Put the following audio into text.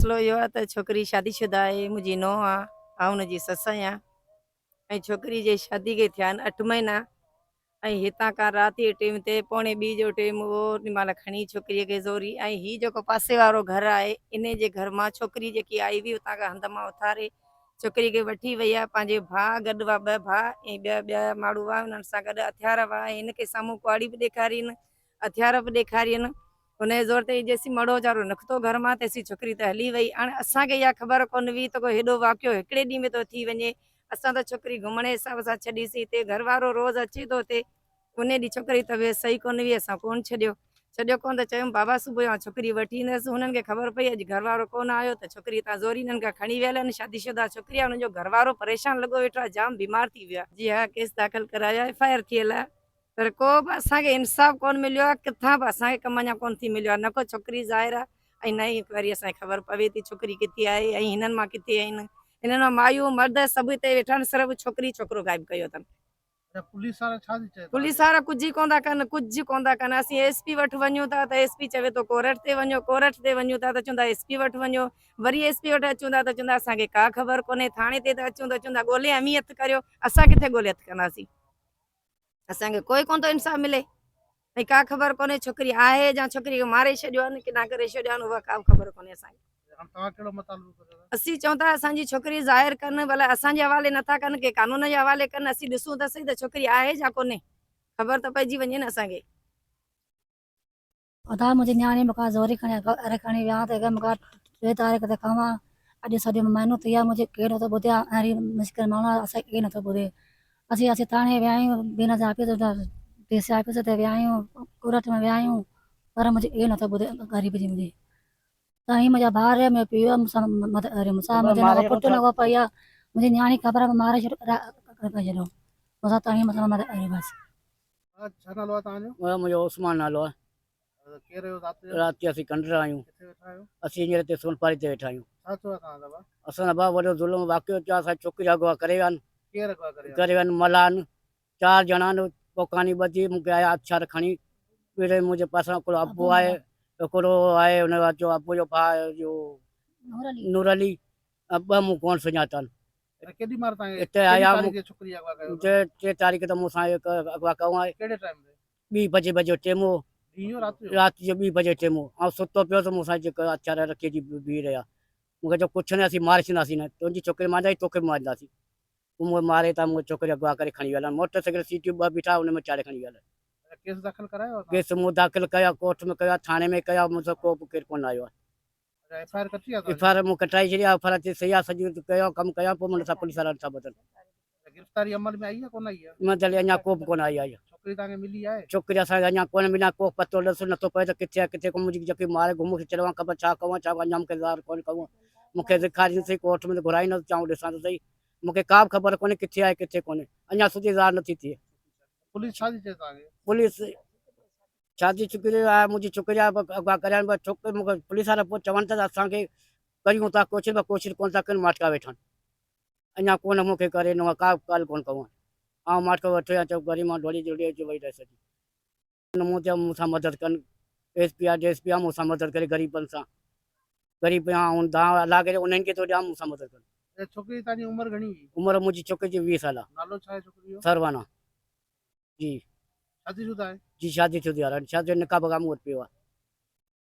مسئلو اهو آهي ته ڇوڪري شادي شده آهي، منهنجي نونهن آهي، آئون ان جي سس آهيان ۽ ڇوڪري جي شادي کي ٿيا آهن اٺ مهينا ۽ هتان کان رات جي ٽيم تي پوڻي ٻي جو ٽيم هو ان مهل کڻي ڇوڪري کي زوري ۽ هي جيڪو پاسي وارو گهر آهي انهي جي گهر مان ڇوڪري جيڪي آئي هئي اتان کان هنڌ مان اٿاري ڇوڪري کي وٺي وئي آهي پنهنجي ڀاء گڏ هئا ٻه ڀاء ۽ ٻيا ٻيا ماڻهو هئا انهن سان گڏ هٿيار هئا ۽ هن کي سامهون ڪهاڙي به ڏيکارين هٿيار به ڏيکارين ان جي زور تي جيسين مڙهو ويچارو نڪتو گهر مان تيسين ڇوڪري ته هلي وئي. هاڻي اسان کي اها خبر ڪونه هئي ته ڪو هيڏو واقعو هڪڙي ڏينهن ۾ ٿو ٿي وڃي. اسان ته ڇوڪري گهمڻ جي حساب سان ڇڏيسين هتي گهر وارو روز اچي ٿو هتي. انهي ڏينهن ڇوڪري جي طبيعت صحيح ڪونه هئي اسان ڪونه ڇڏيو. ڇڏيو ڪونه ته چيم بابا صبح جو آئون ڇوڪري وٺي ايندس. هنن کي خبر پئي اڄ گهر وارو ڪونه آيو ته ڇوڪري هتان زوري هنن کان کڻي ويل آهن. شادي شده ڇوڪري آهي هن جو گهر وارو پريشان لڳو ويٺو آهي جام بيمار ٿي ويو آهي. جي ها ڪيس داخل ڪرايو آهي ايف I R ٿيل آهي. پر ڪو به اسان کي انصاف ڪونه مليو آهي ڪٿان به اسان کي ڪم اڃا ڪونه ٿي مليو آهي نه ڪو ڇوڪري ظاهر آهي ۽ نه ئي وري اسان کي خبر پوي ٿي ڇوڪري ڪٿي آهي ۽ هنن مان ڪٿي آهن هنن مان مايون مرد سڀ هتي ويٺا آهن صرف ڇوڪري ڇوڪرو غائب ڪيو اٿن. پوليس وارا ڇا ٿي چئي پوليس وارا ڪجهه ئي ڪونه ٿا ڪن ڪجهه ڪونه ٿا ڪن اسين ايس پي وٽ وڃون ٿا ته ايس پي چوي ٿو ڪورٽ تي وڃو ڪورٽ تي وڃون ٿا ته چون ٿا ايس پي وٽ وڃو وري ايس پي وٽ اچون ٿا ته چون ٿا اسان کي ڪا خبر ڪونهي ٿاڻي تي ٿا اچون ته چون ٿا ڳولي اوهين هٿ ڪريو اسان ڪٿي ڳولي هٿ ڪنداسين. اسان کي ڪوئي ڪونه ٿو انصاف ملي ۽ ڪا خبر ڪونهي ڇوڪري آهي يا ڇوڪري کي ماري ڇڏيو آهي ڪيڏانهن ڪري ڇڏيو آهي اها ڪا به خبر ڪونهي اسان کي. هاڻ توهان ڪهڙو مطالبو ڪريو ٿا؟ اسين چئون ٿا اسان جي ڇوڪري ظاهر ڪن ڀلا اسان جي حوالي نٿا ڪن ڪي قانون جي حوالي ڪن اسين ڏسون ته سهي ته ڇوڪري آهي يا ڪونهي خبر ته پئجي وڃي نه اسان کي. ادا منهنجي نياڻي مون کان زوري کڻي گهر کڻي ويا ته مون کان ٽي تاريخ تي کانوا اڄ سڄو مهينو ٿي ويو منهنجي ڪير نٿو ٻڌي ۽ مشڪل ماڻهو آهي اسان کي ڪير نٿو ٻڌي اسين اسين ٿاڻي ويا آهيون Benazir office D C office تي ويا آهيون ڪورٽ ۾ ويا آهيون پر منهنجي ڪير نٿو ٻڌي غريب جي منهنجي تائين منهنجا ڀائر منهنجو پيء مون سان مدد ڪري مون سان منهنجو نه پٽ نه ڪو پئي آهي منهنجي نياڻي خبر ماري ڇڏيو مون سان تائين مون سان مدد ڪري بس. ڇا نالو آهي توهان جو؟ منهنجو عثمان نالو آهي. ڪير آهيو رات جو؟ رات جو اسين ڪنڊرا آهيون. ڪٿي ويٺا آهيو؟ اسين هينئر هتي سون پاري تي ويٺا آهيون. ڇا ٿيو آهي توهان سان ڀاء؟ اسان سان ڀاء وڏو ظلم واقعو ٿيو آهي اسان جي ڇوڪري اغوا ڪري ويا آهن. ڪير اغوا ڪري ويا؟ ڪري ويا آهن ملان چار ڄڻا آهن پوکاني ٻڌي مون کي آيا هٿيار کڻي ٻيڙي منهنجي پاسان هڪڙو ابو آهي هڪڙو آهي ان جو ابو جو ڀاء جو نور علي ۽ ٻه مون ڪونه سڃاتا آهن. ڪيڏي مهل تائين اتي آيا ڪهڙي تاريخ تي ڇوڪري اغوا ڪيو اٿو؟ ٽي تاريخ ته مون سان اغوا ڪيو آهي. ڪهڙي ٽائيم تي؟ ٻي بجي بجي ٽيم هو. ڏينهن جو رات جو؟ رات جو ٻي بجي ٽيم هو. آئون ستو پيو هوس مون سان جيڪو هٿيار رکي اچي بيهي رهيا. مون کي چيو ڪجهه نه اسين ماري ڇڏينداسين نه تنهنجي ڇوڪري مارينداسين توکي به مارينداسين. پوء مون کي ماري تان مون ڇوڪري اغوا ڪري کڻي ويا موٽر سائيڪل سيٽيون ٻه بيٺا ان ۾ چاڙهي کڻي ويا. ڪيس داخل ڪرايو آهي؟ ڪيس مون داخل ڪيو ڪورٽ ۾ ڪيو ٿاڻي ۾ ڪيو مون سان ڪو به ڪير ڪونه آيو آهي. ايف I R ڪٽي آ ايف I R مون ڪٽرائي ڇڏي آ ايف I R تي صحيح آ سڄو ڪيو ڪم ڪيو پوء مون سان پوليس وارا نٿا ٻڌن. گرفتاري عمل ۾ آئي آ ڪونه آئي آ؟ مطلب اڃا ڪو به ڪونه آئي آ. ڇوڪري توهان کي ملي آهي؟ ڇوڪري اسان کي اڃا ڪونه ملي آ ڪو پتو ڏس نٿو پئي ته ڪٿي آ ڪٿي ڪو منهنجي جيڪي ماري گم کي ڇڏيو آ خبر ڇا ڪيو ڇا اڃا مون کي ظاهر ڪونه ڪيو مون کي ڏيکارين سهي ڪورٽ ۾ گهرائين نه چئون ڏسان ته سهي مون کي ڪا به خبر ڪونهي ڪٿي آهي ڪٿي ڪونهي اڃا سڌي ظاهر نٿي ٿئي. پوليس ڇا ٿي چئي توهان کي؟ پوليس شادي ڇوڪري آهي منهنجي ڇوڪري آهي اغوا ڪريان پر ڇوڪري مون کي پوليس وارا پوء چون ٿا ته اسان کي ڪريون ٿا ڪوشش پر ڪوشش ڪونه ٿا ڪن ماٽڪا ويٺا آهن اڃا ڪونه مون کي ڪري ڏنو آهي ڪا به ڳالهه ڪونه ڪئون آهي آئون ماٽڪو ويٺو آهيان چئو غريب مان ڊوڙي ڊوڙي اچي ويهي رهيس اچي مون چيو مون سان مدد ڪن ايس پي آ ڊي ايس پي آ مون سان مدد ڪري غريبن سان غريب آهيان آئون دانهن الله ڪري انهن کي ٿو ڏيان مون سان مدد ڪن. ڇوڪري تنهنجي عمر گهڻي هئي؟ عمر منهنجي ڇوڪري جي 20 سال آ. نالو ڇا آهي ڇوڪري جو؟ سروانا. جي. شادي شده آهي؟ جي شادي شده آهي شادي جو نڪاح بغا مون وٽ پيو آهي.